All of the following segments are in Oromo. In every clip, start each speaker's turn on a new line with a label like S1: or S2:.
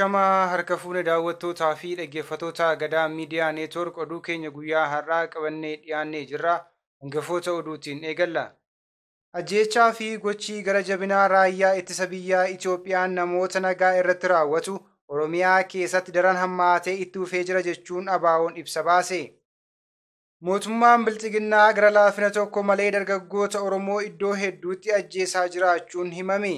S1: Ashamaa harka fuune daawwattootaa fi dhaggeeffattoota Gadaa Miidiyaa Neetwoork oduu keenya guyyaa har'aa qabannee dhiyaannee jirra. Hangafoota oduutiin eegalla. Ajjeechaa fi gochii gara jabinaa raayyaa ittisa biyyaa Itoophiyaan namoota nagaa irratti raawwatu Oromiyaa keessatti daran hammaatee itti fufee jira jechuun ABO'n ibsa baase. Mootummaan Bilxiginnaa gara laafina tokko malee dargaggoota Oromoo iddoo hedduutti ajjeesaa jiraachuun himame.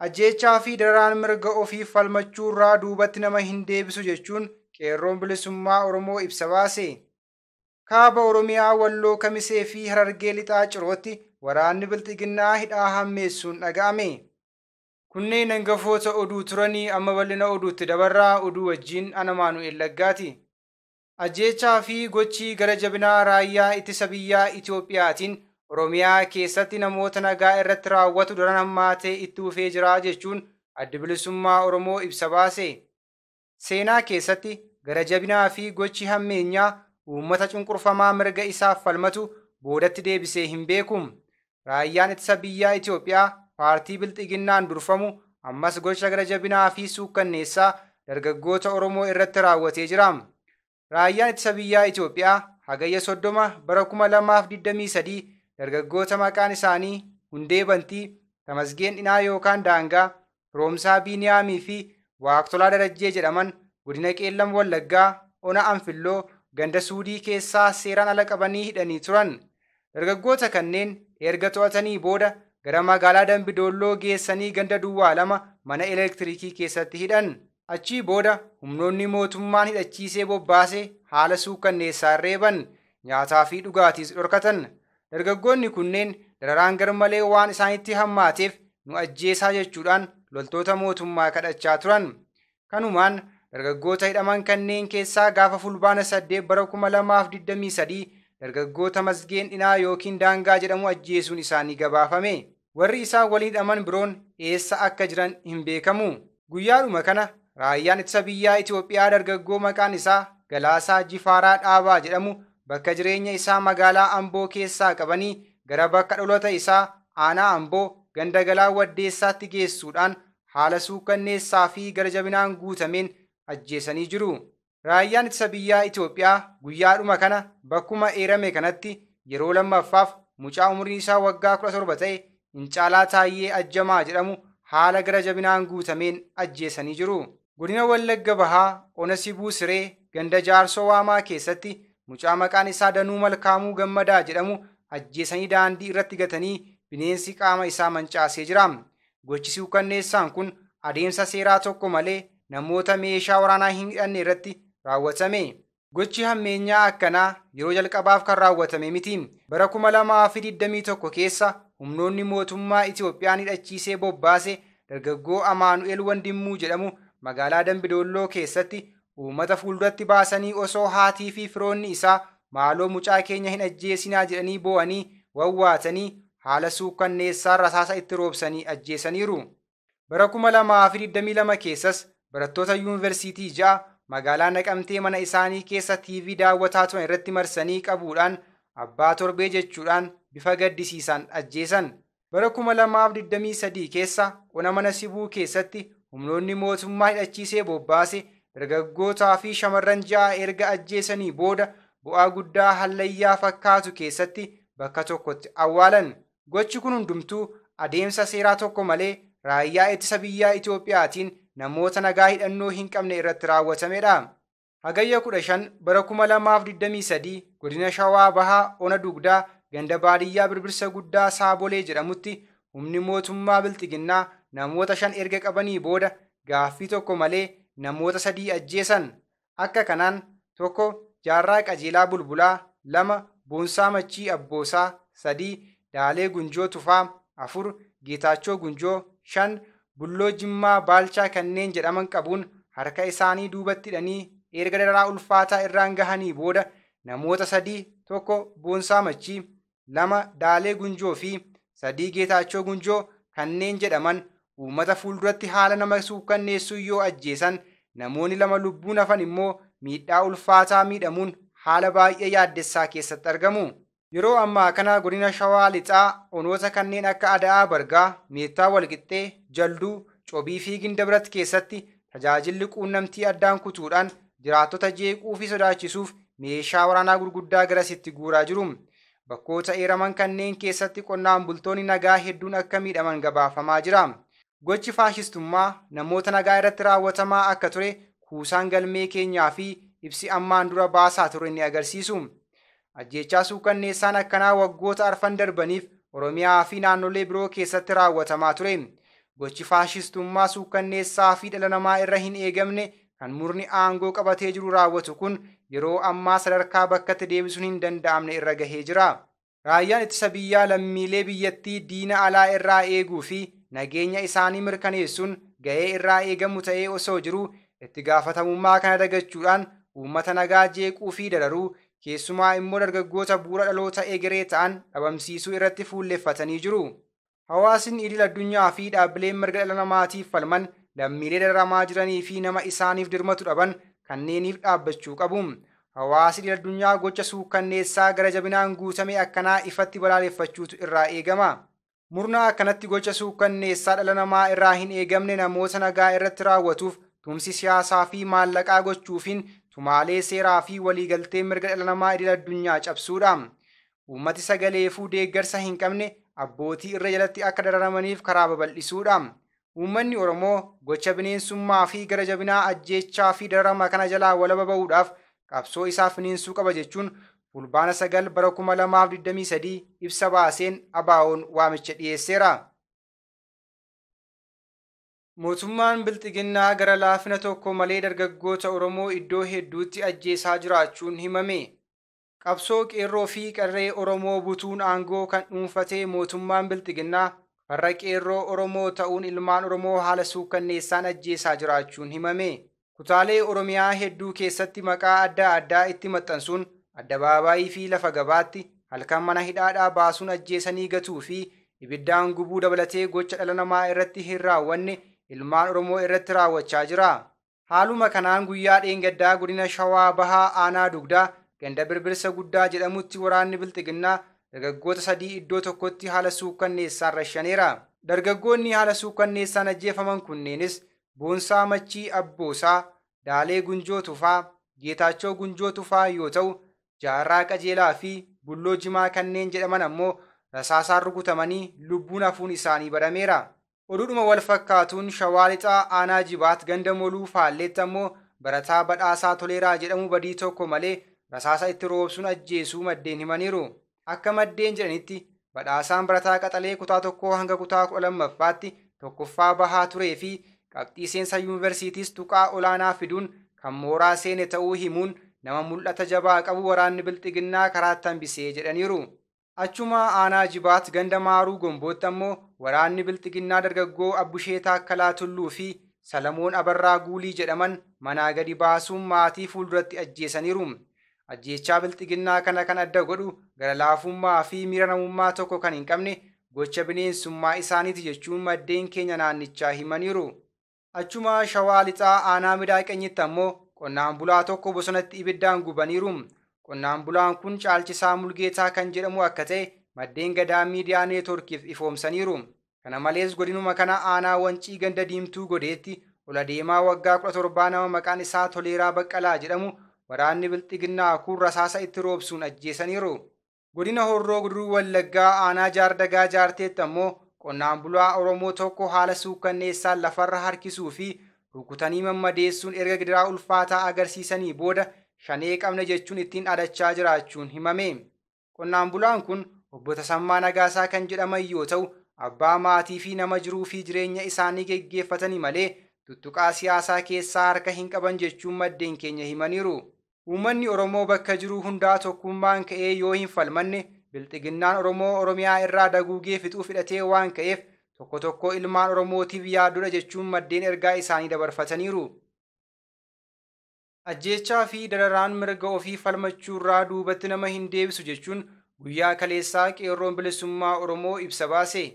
S1: Ajjeechaa fi dararaan mirga ofiif falmachuurraa duubatti nama hin deebisu jechuun qeerroon bilisummaa Oromoo ibsa baase. Kaaba Oromiyaa Walloo Kamisee fi Harargee Lixaa Cirootti waraanni Bilxiginnaa hidhaa hammeessuun dhaga'ame. Kunneen hangafoota oduu turanii amma bal'ina oduutti dabarraa oduu wajjin ana Maanu'el Laggaati. Ajjeechaa fi gochii gara jabinaa raayyaa ittisa biyyaa Itoophiyaatiin Oromiyaa keessatti namoota nagaa irratti raawwatu daran hammaatee itti fufee jira jechuun addi bilisummaa Oromoo ibsa baase. Seenaa keessatti gara jabinaa fi gochi hammeenyaa uummata cunqurfamaa mirga isaaf falmatu boodatti deebisee hin beeku. Raayyaan ittisa biyyaa Itoophiyaa paartii Bilxiginnaan durfamu ammas gocha gara jabinaa fi suukkanneessaa dargaggoota Oromoo irratti raawwatee jira. Raayyaan ittisa biyyaa Itoophiyaa hagayya 30 bara 2023 dargaggoota maqaan isaanii Hundee Bantii, Tamasgeen Dhinaa yookaan Daangaa, Firoomsaa Biiniyaamii fi Waaqtolaa Darajjee jedhaman godina Qeellam Wallaggaa, Ona Anfilloo, ganda Suudii keessaa seeraan ala qabanii hidhanii turan. Dargaggoota kanneen erga to'atanii booda gara magaalaa Dambidolloo geessanii ganda Duwwaa 2 mana elektiriikii keessatti hidhan. Achii booda humnoonni mootummaan hidhachiisee bobbaase haala suukkanneessaan reeban, nyaataa fi dhugaatiis dhorkatan. Dargaggoonni kunneen dararaan garmalee waan isaanitti hammaateef nu ajjeesaa jechuudhaan loltoota mootummaa kadhachaa turan. Kanumaan dargaggoota hidhaman kanneen keessaa gaafa fulbaana 8 bara 2023 dargaggoota Masgeen Dhinaa yookiin Daangaa jedhamu ajjeesuun isaanii gabaafame. Warri isaan waliin hidhaman biroon eessa akka jiran hin beekamu. Guyyaadhuma kana raayyaan ittisa biyyaa Itoophiyaa dargaggoo maqaan isaa Galaasaa Jifaaraa Dhaabaa jedhamu bakka jireenya isaa magaalaa Amboo keessaa qabanii gara bakka dhaloota isaa aanaa Amboo ganda Galaa Waddeessaatti geessuudhaan haala suukkanneessaa fi gara jabinaan guutameen ajjeesanii jiru. Raayyaan ittisa biyyaa Itoophiyaa guyyaadhuma kana bakkuma eerame kanatti yeroo lammaffaaf mucaa umriin isaa waggaa 17 ta'e Incaalaa Taayyee Ajjamaa jedhamu haala gara jabinaan guutameen ajjeesanii jiru. Godina Wallagga Bahaa Ona Sibuu Siree ganda Jaarsoo Waamaa keessatti mucaa maqaan isaa Danuu Malkaamuu Gammadaa jedhamu ajjeesanii daandii irratti gatanii bineensi qaama isaa mancaasee jira. Gochi suukkanneessaan kun adeemsa seeraa tokko malee namoota meeshaa waraanaa hin hidhanne irratti raawwatame. Gochi hammeenyaa akkanaa yeroo jalqabaaf kan raawwatame miti. Bara 2021 keessa humnoonni mootummaa Itoophiyaan hidhachiisee bobbaase dargaggoo Amaanu'el Wandimmuu jedhamu magaalaa Dambidolloo keessatti uummata fuulduratti baasanii osoo haatii fi firoonni isaa maaloo mucaa keenya hin ajjeesinaa jedhanii boo'anii wawwaatanii haala suukkanneessaan rasaasa itti roobsanii ajjeesaniiru. Bara 2022 keessas barattoota yuunivarsiitii 6 magaalaa Naqamtee mana isaanii keessa TV daawwataa turan irratti marsanii qabuudhaan abbaa torbee jechuudhaan bifa gaddisiisaan ajjeesan. Bara 2023 keessa ona mana Sibuu keessatti humnoonni mootummaa hidhachiisee bobbaase dargaggootaa fi shamarran 6 erga ajjeesanii booda bu'aa guddaa hallayyaa fakkaatu keessatti bakka tokkotti awwaalan. Gochi kun hundumtuu adeemsa seeraa tokko malee raayyaa ittisa biyyaa Itoophiyaatiin namoota nagaa hidhannoo hin qabne irratti raawwatamedha. Hagayya 15 bara 2023 godina Shawaa Bahaa Ona Dugdaa ganda baadiyyaa Birbirsa Guddaa Saabolee jedhamutti humni mootummaa Bilxiginnaa namoota 5 erga qabanii booda gaaffii tokko malee namoota 3 ajjeesan. Akka kanaan tokko Jaarraa Qajeelaa Bulbulaa, 2 Boonsaa Machii Abboosaa, 3 Daalee Gunjoo Tufaa, 4 Geetaachoo Gunjoo, 5 Bulloo Jimmaa Baalchaa kanneen jedhaman qabuun harka isaanii duubatti hidhanii erga dararaa ulfaataa irraan gahanii booda namoota 3 tokko Boonsaa Machii, 2 Daalee Gunjoo fi 3 Geetaachoo Gunjoo kanneen jedhaman uummata fuulduratti haala nama suukkanneessuu yoo ajjeesan namoonni 2 lubbuun hafan immoo miidhaa ulfaataa miidhamuun haala baay'ee yaaddessaa keessatti argamu. Yeroo ammaa kana godina Shawaa Lixaa onoota kanneen akka Ada'aa Bargaa, Meettaa Walqixxee, Jalduu, Cobii fi Ginda Birat keessatti tajaajilli quunnamtii addaan kutuudhaan jiraattota jeequu fi sodaachisuuf meeshaa waraanaa gurguddaa garasitti guuraa jiru. Bakkoota eeraman kanneen keessatti qonnaan bultoonni nagaa hedduun akka miidhaman gabaafamaa jira. Gochi faashistummaa namoota nagaa irratti raawwatamaa akka ture kuusaan galmee keenyaa fi ibsi ammaan dura baasaa ture ni agarsiisu. Ajjeechaa suukanneessaan akkanaa waggoota arfan darbaniif Oromiyaa fi naannolee biroo keessatti raawwatamaa ture. Gochi faashistummaa suukanneessaa fi dhala namaa irra hin eegamne kan murni aangoo qabatee jiru raawwatu kun yeroo ammaa sadarkaa bakkatti deebisuun hin danda'amne irra gahee jira. Raayyaan ittisa biyyaa lammiilee biyyattii diina alaa irraa eeguu fi nageenya isaanii mirkaneessuun gahee irraa eegamu ta'ee osoo jiru itti gaafatamummaa kana dagachuudhaan uummata nagaa jeequu fi dararuu keessumaa immoo dargaggoota bu'uura dhaloota egeree ta'an dhabamsiisuu irratti fuulleffatanii jiru. Hawaasni idil addunyaa fi dhaabbileen mirga dhala namaatiif falman lammiilee dararamaa jiranii fi nama isaaniif dirmatu dhaban kanneeniif dhaabbachuu qabu. Hawaasni idil addunyaa gocha suukanneessaa gara jabinaan guutame akkanaa ifatti balaaleffachuutu irraa eegama. Murna akkanatti gocha suukanneessaa dhala namaa irraa hin eegamne namoota nagaa irratti raawwatuuf tumsi siyaasaa fi maallaqaa gochuufiin tumaalee seeraa fi waliigaltee mirga dhala namaa idil addunyaa cabsuudha. Uummati sagaleefuu deeggarsa hin qabne abbootii irra jalatti akka dararamaniif karaa babal'isuudha. Uummanni Oromoo gocha bineensummaa fi gara jabinaa ajjeechaa fi dararama kana jalaa walaba ba'uudhaaf qabsoo isaa finiinsuu qaba jechuun Fulbaana 9 bara 2023 ibsa baaseen ABO'n waamicha dhiyeesseera. Mootummaan Bilxiginnaa gara laafina tokko malee dargaggoota Oromoo iddoo hedduutti ajjeesaa jiraachuun himame. Qabsoo qeerroo fi qarree Oromoo butuun aangoo kan dhuunfatee mootummaan Bilxiginnaa farra qeerroo Oromoo ta'uun ilmaan Oromoo haala suukanneessaan ajjeesaa jiraachuun himame. Kutaalee Oromiyaa hedduu keessatti maqaa adda addaa itti maxxansuun addabaabaayii fi lafa gabaatti halkan mana hidhaadhaa baasuun ajjeesanii gatuu fi ibiddaan gubuu dabalatee gocha dhala namaa irratti hin raawwanne ilmaan Oromoo irratti raawwachaa jira. Haaluma kanaan guyyaa dheengaddaa godina Shawaa Bahaa Aanaa Dugdaa ganda Birbirsa Guddaa jedhamutti waraanni Bilxiginnaa dargaggoota sadii iddoo tokkotti haala suukanneessaan rashaneera. Dargaggoonni haala suukanneessaan ajjeefaman kunneenis Boonsaa Machii Abboosaa, Daalee Gunjoo Tufaa, Geetaachoo Gunjoo Tufaa yoo ta'u, Jaarraa Qajeelaa fi Bulloo Jimaa kanneen jedhaman ammoo rasaasaan rukutamanii lubbuun hafuun isaanii barameera. Oduudhuma wal fakkaatuun Shawaa Lixaa Aanaa Jibaat ganda Moluu Faalleetti ammoo barataa Badhaasaa Toleeraa jedhamu badii tokko malee rasaasa itti roobsuun ajjeesuu maddeen himaniiru. Akka maddeen jedhanitti badhaasaan barataa qaxalee kutaa 1 hanga kutaa 12ffaatti tokkoffaa bahaa turee fi qabxii seensa yuunivarsiitiis tuqaa olaanaa fiduun kan mooraa seene ta'uu himuun nama mul'ata jabaa qabu waraanni Bilxiginnaa karaatti hambisee jedhaniiru. Achuma Aanaa Jibaat ganda Maaruu Gombootti ammoo waraanni Bilxiginnaa dargaggoo Abbushee Taakkalaa Tulluu fi Salamoon Abarraa Guulii jedhaman manaa gadi baasuun maatii fuulduratti ajjeesaniiru. Ajjeechaa Bilxiginnaa kana kan adda godhu gara laafummaa fi miira namummaa tokko kan hin qabne gocha bineensummaa isaaniiti jechuun maddeen keenya naannichaa himaniiru. Achuma Shawaa Lixaa Aanaa Midaaqanyitti ammoo qonnaan bulaa tokko bosonatti ibiddaan gubaniiru. Qonnaan bulaan kun Caalchisaa Mulgeetaa kan jedhamu akka ta'e maddeen Gadaa Miidiyaa Neetworkiif ifoomsaniiru. Kana malees godinuma kana Aanaa Wancii ganda Diimtuu Godeetti ol adeemaa waggaa 17 nama maqaan isaa Toleeraa Baqqalaa jedhamu waraanni Bilxiginnaa kun rasaasa itti roobsuun ajjeesaniiru. Godina Horroo Guduruu Wallaggaa Aanaa Jaardagaa Jaarteetti ammoo qonnaan bulaa Oromoo tokko haala suukanneessaan lafarra harkisuu fi rukutanii mammadeessuun erga gidiraa ulfaataa agarsiisanii booda shanee qabna jechuun ittiin adachaa jiraachuun himame. Qonnaan bulaan kun obbo Tasammaa Nagaasaa kan jedhaman yoo ta'u, abbaa maatii fi nama jiruu fi jireenya isaanii geggeeffatanii malee tuttuqaa siyaasaa keessaa harka hin qaban jechuun maddeen keenya himaniiru. Uummanni Oromoo bakka jiru hundaa tokkummaan ka'ee yoo hin falmanne Bilxiginnaan Oromoo Oromiyaa irraa daguugee fixuu fidhatee waan ka'eef tokko tokko ilmaan Oromootiif yaadudha jechuun maddeen ergaa isaanii dabarfataniiru. Ajjeechaa fi dararaan mirga ofii falmachuurraa duubatti nama hin deebisu jechuun guyyaa kaleessaa qeerroon bilisummaa Oromoo ibsa baase.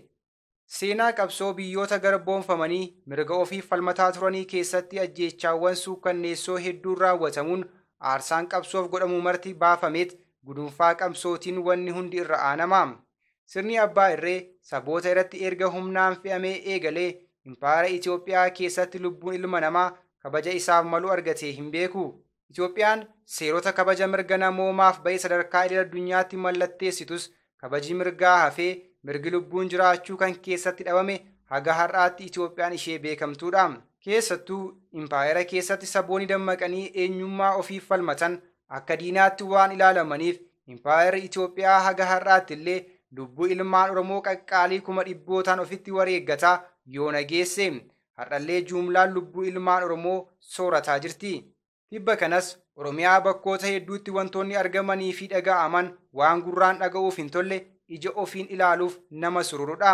S1: Seenaa qabsoo biyyoota garboomfamanii mirga ofii falmataa turanii keessatti ajjeechaawwan suukanneessoo hedduun raawwatamuun aarsaan qabsoof godhamu marti baafameet gudunfaa qabsootiin wanni hundi irra aanama. Sirni abbaa irree saboota irratti erga humnaan fe'amee eegalee impaayera Itoophiyaa keessatti lubbuun ilma namaa kabaja isaaf malu argatee hin beeku. Itoophiyaan seerota kabaja mirga namoomaaf ba'e sadarkaa idil addunyaatti mallatteessitus kabaji mirgaa hafee mirgi lubbuun jiraachuu kan keessatti dhabame haga har'aatti Itoophiyaan ishee beekamtuudha. Keessattuu impaayera keessatti saboonni dammaqanii eenyummaa ofiif falmatan akka diinaatti waan ilaalamaniif impaayerri Itoophiyaa haga har'aatti illee lubbuu ilmaan Oromoo qaqqaalii 100,000 ofitti wareeggataa yoona geesse. Har'allee juumlaan lubbuu ilmaan Oromoo soorataa jirti. Tibba kanas Oromiyaa bakkoota hedduutti wantoonni argamanii fi dhaga'aman waan gurraan dhaga'uuf hin tolle ija ofiin ilaaluuf nama sururudha.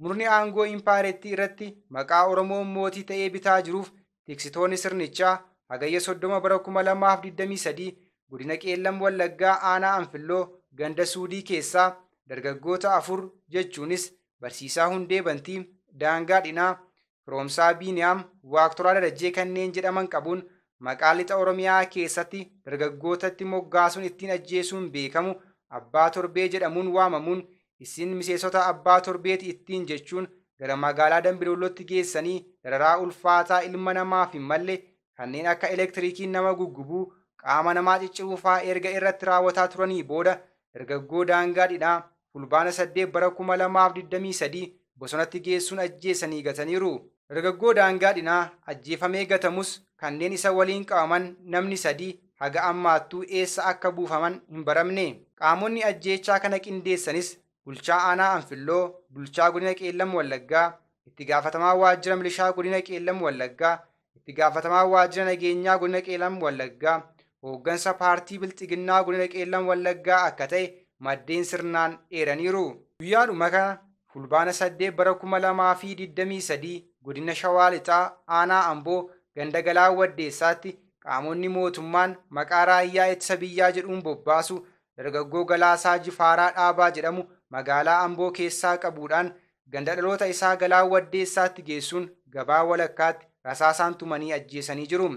S1: Murni aangoo impaayerettii irratti maqaa Oromoo mootii ta'ee bitaa jiruuf tiksitoonni sirnichaa Hagayya 30 bara 2023 godina Qeellam Wallaggaa aanaa Anfilloo ganda Suudii keessaa dargaggoota 4 jechuunis Barsiisaa Hundee Bantii, Daangaa Dhinaa, Firoomsaa Biiniyaam, Waaqtoraa Darajjee kanneen jedhaman qabuun maqaa lixa Oromiyaa keessatti dargaggootatti moggaasuun ittiin ajjeesuun beekamu Abbaa Torbee jedhamuun waamamuun isin miseensota Abbaa Torbeeti ittiin jechuun gara magaalaa Dambidollootti geessanii dararaa ulfaataa ilma namaaf hin malle kanneen akka elektiriikiin nama guggubuu, qaama namaa cicciruu fa'aa erga irratti raawwataa turanii booda dargaggoo Daangaa Dhinaa Fulbaana 8 bara 2023 bosonatti geessuun ajjeesanii gataniiru. Dargaggoo Daangaa Dhinaa ajjeefamee gatamus kanneen isa waliin qabaman namni 3 haga ammaattuu eessa akka buufaman hin baramne. Qaamonni ajjeechaa kana qindeessanis bulchaa aanaa Anfilloo, bulchaa godina Qeellam Wallaggaa, itti gaafatamaa waajjira milishaa godina Qeellam Wallaggaa, itti gaafatamaa waajjira nageenyaa godina Qeellam Wallaggaa, hooggansa paartii Bilxiginnaa godina Qeellam Wallaggaa akka ta'e maddeen sirnaan eeraniiru. Guyyaadhuma kana Fulbaana 8 bara 2023 godina Shawaa Lixaa aanaa Amboo ganda Galaa Waddeessaatti qaamonni mootummaan maqaa raayyaa ittisa biyyaa jedhuun bobbaasu dargaggoo Galaasaa Jifaaraa Dhaabaa jedhamu magaalaa Amboo keessaa qabuudhaan ganda dhaloota isaa Galaa Waddeessaatti geessuun gabaa walakkaatti rasaasaan tumanii ajjeesanii jiru.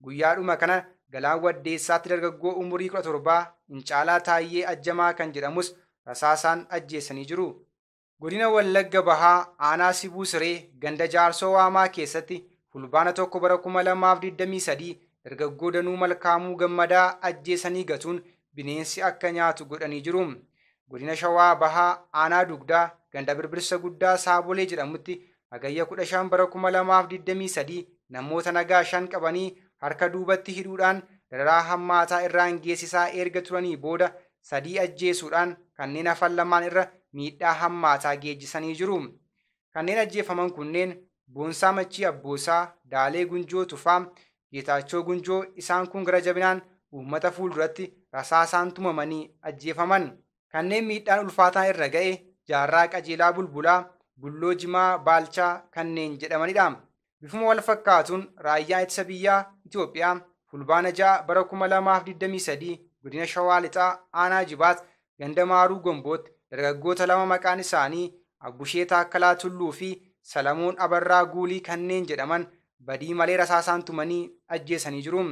S1: Guyyaadhuma kana Galaan Waddeessaatti dargaggoo umurii 17 Incaalaa Taayyee Ajjamaa kan jedhamus rasaasaan ajjeesanii jiru. Godina Wallagga Bahaa aanaa Sibuu Siree ganda Jaarsoo Waamaa keessatti Fulbaana 1 bara 2023 dargaggoo Danuu Malkaamuu Gammadaa ajjeesanii gatuun bineensi akka nyaatu godhanii jiru. Godina Shawaa Bahaa aanaa Dugdaa ganda Birbirsa Guddaa Saabolee jedhamutti Hagayya 15 bara 2023 namoota nagaa 5 qabanii harka duubatti hidhuudhaan dararaa hammaataa irraan geessisaa erga turanii booda 3 ajjeesuudhaan kanneen hafan 2 irra miidhaa hammaataa geejjisanii jiru. Kanneen ajjeefaman kunneen Boonsaa Machii Abboosaa, Daalee Gunjoo Tufaa, Geetaachoo Gunjoo isaan kun gara jabinaan uummata fuulduratti rasaasaan tumamanii ajjeefaman. Kanneen miidhaan ulfaataan irra ga'e Jaarraa Qajeelaa Bulbulaa, Bulloo Jimaa Baalchaa kanneen jedhamanidha. Bifuma wal fakkaatuun raayyaan ittisa biyyaa Itoophiyaa Fulbaana 6 bara 2023 godina Shawaa Lixaa aanaa Jibaat ganda Maaruu Gombootti dargaggoota 2 maqaan isaanii Abbushee Taakkalaa Tulluu fi Salamoon Abarraa Guulii kanneen jedhaman badii malee rasaasaan tumanii ajjeesanii jiru.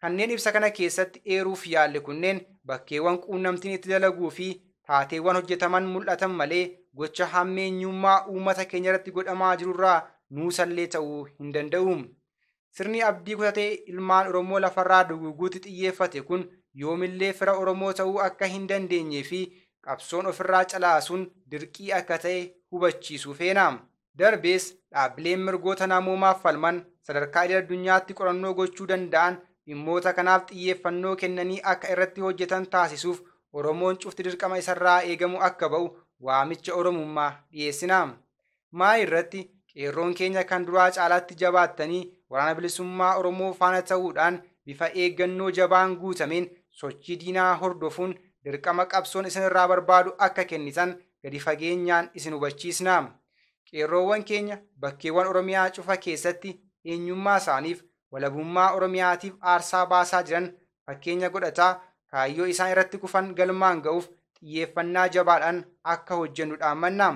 S1: Kanneen ibsa kana keessatti eeruuf yaalle kunneen bakkeewwan quunnamtiin itti dalaguu fi taateewwan hojjetaman mul'atan malee gocha hammeenyummaa uummata keenya irratti godhamaa jirurraa nuusallee ta'uu hin danda'u. Sirni abdii kutatee ilmaan Oromoo lafarraa duguuguutti xiyyeeffate kun yoomillee fira Oromoo ta'uu akka hin dandeenyee fi qabsoon ofirraa calaasuun dirqii akka ta'e hubachiisuu feena. Darbees dhaabbileen mirgoota namoomaaf falman sadarkaa idil addunyaatti qorannoo gochuu danda'an dhimmoota kanaaf xiyyeeffannoo kennanii akka irratti hojjetan taasisuuf Oromoon cufti dirqama isarraa eegamu akka ba'u waamicha Oromummaa dhiyeessina. Maa irratti qeerroon keenya kan duraa caalaatti jabaattanii waraana bilisummaa Oromoo faana ta'uudhaan bifa eeggannoo jabaan guutameen sochii diinaa hordofuun dirqama qabsoon isinirraa barbaadu akka kennitan gadi fageenyaan isin hubachiisna. Qeerroowwan keenya bakkeewwan Oromiyaa cufa keessatti eenyummaa isaaniif walabummaa Oromiyaatiif aarsaa baasaa jiran fakkeenya godhataa kaayyoo isaan irratti kufan galmaan ga'uuf xiyyeeffannaa jabaadhaan akka hojjennu dhaammanna.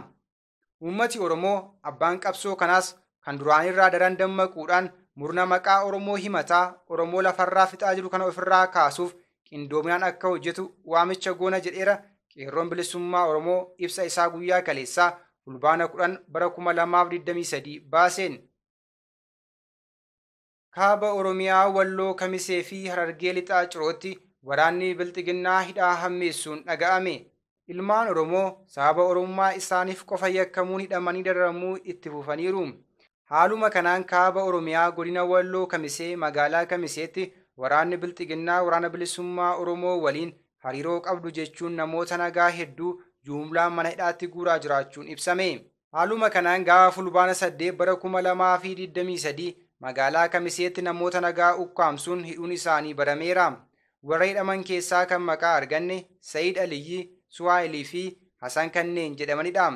S1: Uummati Oromoo abbaan qabsoo kanaas kan duraanirraa daran dammaquudhaan murna maqaa Oromoo himataa Oromoo lafarraa fixaa jiru kana ofirraa kaasuuf qindoominaan akka hojjetu waamicha goona jedheera qeerroon bilisummaa Oromoo ibsa isaa guyyaa kaleessaa Fulbaana 10 bara 2023 baaseen. Kaaba Oromiyaa Walloo Kamisee fi Harargee Lixaa Cirootti waraanni Bilxiginnaa hidhaa hammeessuun dhaga'ame. Ilmaan Oromoo sababa Oromummaa isaaniif qofa yakkamuun hidhamanii dararamuu itti fufaniiru. Haaluma kanaan kaaba Oromiyaa godina Walloo Kamisee magaalaa Kamiseetti waraanni Bilxiginnaa waraana bilisummaa Oromoo waliin hariiroo qabdu jechuun namoota nagaa hedduu jumlaan mana hidhaatti guuraa jiraachuun ibsame. Haaluma kanaan gaafa Fulbaana 8 bara 2023 magaalaa Kamiseetti namoota nagaa ukkaamsuun hidhuun isaanii barameera. Warra hidhaman keessaa kan maqaa arganne Sa'iid Aliyyi, Suwaayilii fi Hasan kanneen jedhamanidha.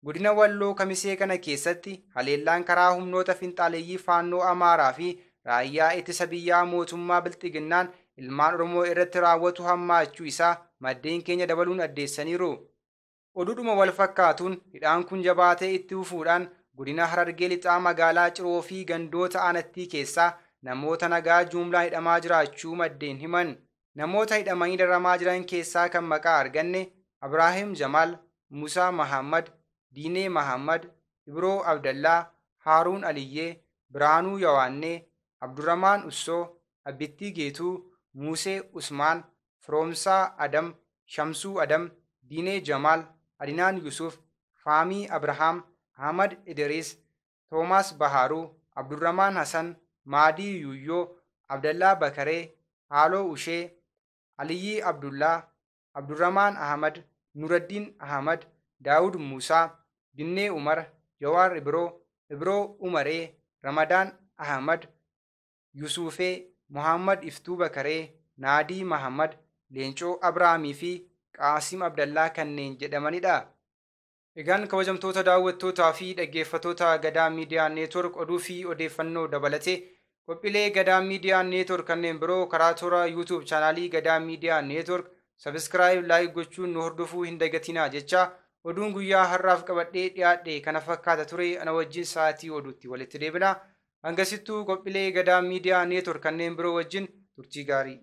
S1: Godina Walloo Kamisee kana keessatti haleellaan karaa humnoota finxaaleeyyii faannoo Amaaraa fi raayyaa ittisa biyyaa mootummaa Bilxiginnaan ilmaan Oromoo irratti raawwatu hammaachuu isaa maddeen keenya dabaluun addeessaniiru. Oduudhuma wal fakkaatuun hidhaan kun jabaatee itti fufuudhaan godina Harargee Lixaa magaalaa Ciroo fi gandoota aanattii keessaa namoota nagaa jumlaan hidhamaa jiraachuu maddeen himan. Namoota hidhamanii dararamaa jiran keessaa kan maqaa arganne Abraahim Jamaal, Musaa Mahammad, Diinee Mahammad, Ibroo Abdallaa, Haaruun Aliyyee, Biraanuu Yawaannee, Abdurramaan Ussoo, Abbittii Geetuu, Musee Usmaan, Firoomsaa Adam, Shamsuu Adam, Diinee Jamaal, Adinaan Yusuf, Faamii Abrahaam, Ahmad Idris, Toomaas Bahaaruu, Abdurramaan Hasan, Maadii Yuyyoo, Abdallaa Bakaree, Haaloo Ushee, Aliyyii Abdullaa, Abdurramaan Ahmad, Nuraddiin Ahmad, Daawud Musaa, Dinnee Umar, Jawaar Ibroo, Ibroo Umaree, Ramadaan Ahmad, Yusuufee, Muhammad Iftuu Bakaree, Naadii Mahammad, Leencoo Abrahaamii fi Qaasim Abdallaa kanneen jedhamanidha. Egaan kabajamtoota daawwattootaa fi dhaggeeffattoota Gadaa Miidiyaa Neetwork oduu fi odeeffannoo dabalatee qophiilee Gadaa Miidiyaa Neetwork kanneen biroo karaa toora YouTube chaanaalii Gadaa Miidiyaa Neetwork sabiskiraayib laayik gochuun nu hordofuu hin dagatinaa jecha oduun guyyaa har'aaf qabadhee dhiyaadhe kana fakkaata ture ana wajjin sa'aatii oduutti walitti deebina. Hangasittuu qophiilee Gadaa Miidiyaa Neetwork kanneen biroo wajjin turtii gaarii.